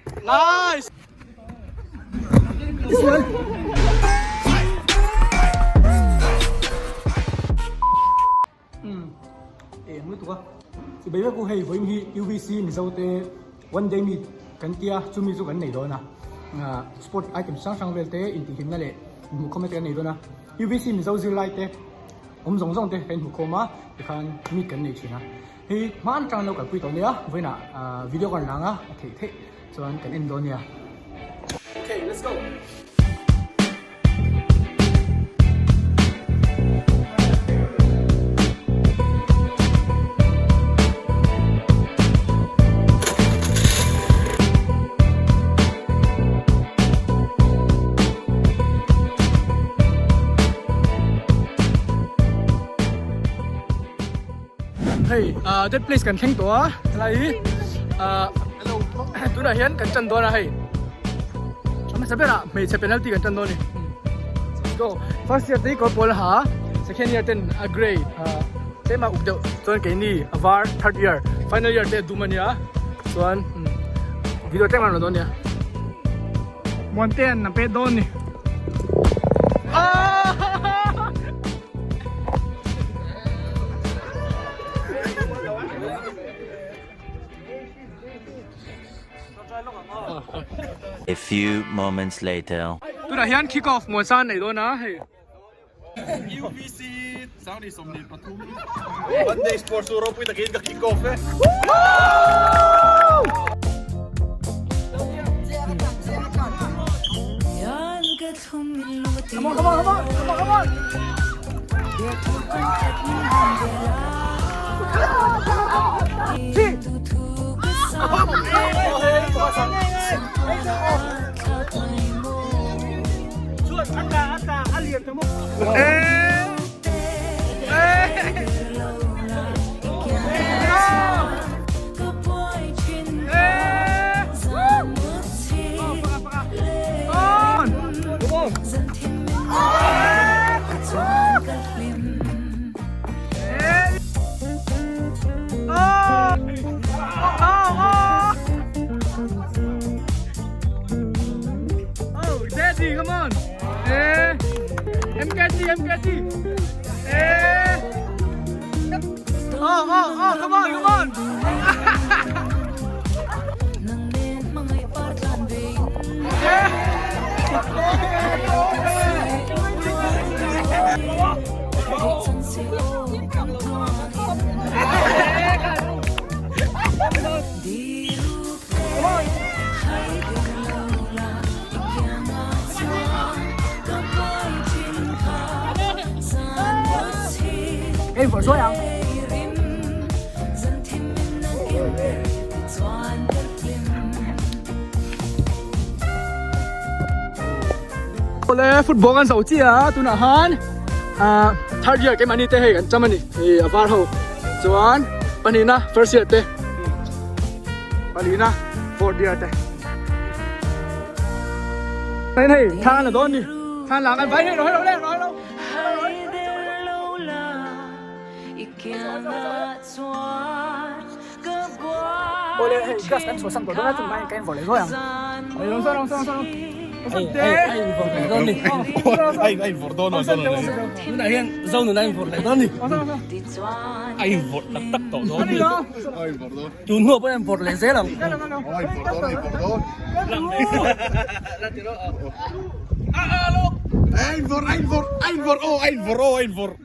Nice! Umm eng lutuk a chibai vek u hei vawiin hi UVC Mizo te one day meet kan tia chumi chu kan nei dawn a sport item hrang hrang vel te intihhlimna leh inhmuhkhawmna te kan nei dawn a UVC Mizo zirlai te awm zawng zawng te kan inhmuhkhawm a tikhan meet kan nei thin a hei hman atang lo kalpui tawh nia vawiinah video ka rawn lang a a theih theih chuan kan en dawn nia okay let's go. Hei ah that place kan thleng tawh a helai hi ah tunah hian kan tan dawn a hei a hmasa berah hmeichhe penalty kan tan dawn a ni let's go first year te hi kawr pawl a ha a second year ten a grey ah tlem a uk deuh chuan keini a var third year final year te a dum a nia chuan video tlem a rawn la dawn a nia. Muantea'n a pet dawn a ni. A few moments later. Tunah hian kick off Muansan nei dawn a hei. UVC 2023 Monday Sports chu ropui takin ka kick off e. Come on, come on, come on, come on, come on. Oh, Daddy, come on. Eh, MKT, MKT. Eh. Oh, oh, oh, come on, come on. Em vội rồi không? Ole football kan zo chi a tunah han ah third year keimahni te hei kan cham ani ih a var ho chuan pahnihna first year te pahnihna fourth year te hei hei thla an la dawn ni thla an la an vai hei rawh hei rawh le rawh rawh Awle hei class kan chhuahsan tawh dawn a chungah hian ka invawrh leh zuai ang. Hei rawn sawn rawn sawn rawn sawn te. A invawrh leh dawn ni. A invawrh dawn a zawn a ni. Tunah hian Zonun a invawrh leh dawn ni. A invawrh tak tak tawh dawn ni. A invawrh dawn. Tun hnuah pawh a invawrh leh zel ang. A invawrh dawn a invawrh dawn. A invawrh a invawrh a invawrh aw a invawrh aw a invawrh.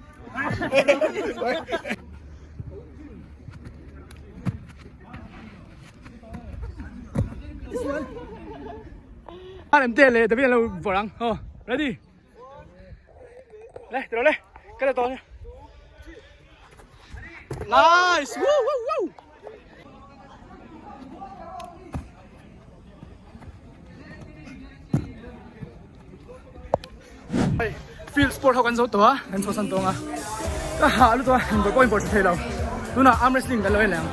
An te leh David an lo vawrh ang aw ready le tiro le ka la tawh nice woo woo woo Hei field sport ho kan zo tawh a kan chhuahsan tawng a ka hah lutuk a inbawrh pawh inbawrh tha thei lo tunah arm wrestling kan lo en leh ang.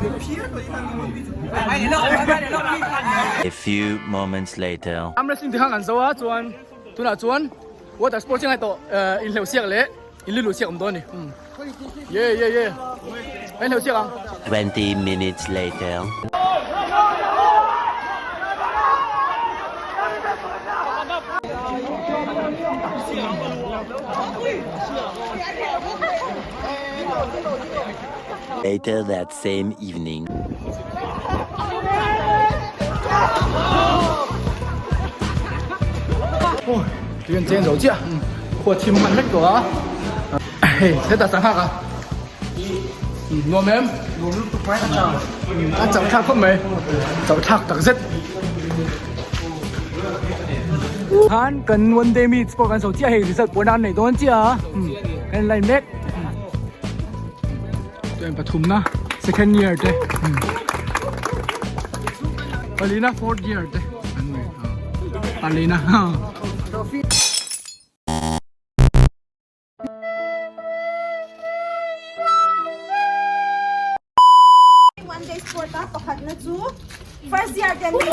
A few moments later. Arm wrestling ti kha kan zo a chuan tunah chuan water sports hi a ngai tawh inhleuh siak leh inliluh siak awm dawn a ni. Ye ye ye a inhleuh siak ang. 20 minutes later. Later that same evening. Ôi, tui an cheng zo chiah khua thim hman vek tawh a hei hetah sangha ka nuam em nuam lutuk mai a chau a chauh thlak khawp mai chauh thlak tak zet khan kan one day meet pawh kan zo chiah hei result pawh nan nei dawn chiah a kan line mek Chuan pathumna second year te palina fourth year te an nei palina One day sport a pakhatna chu first year te an ni.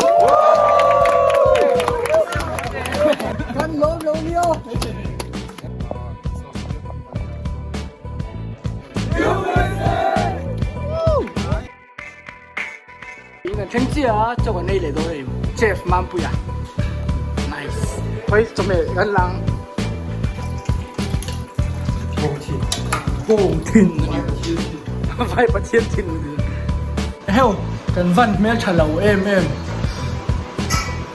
Kan lawm lo nia. Kan thleng chiah a chaw kan ei leh dawn a ni chef Mampuia nice khawi chawhmeh kan lang bawng thin a ni vai pathian thin a ni heu kan van hmel tha lo em em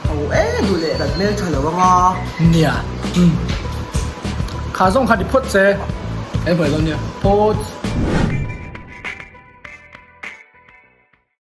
ho e duh leh kan hmel tha lo anga nia kha zawng kha ti phawt che e hmuh dawn nia phawt.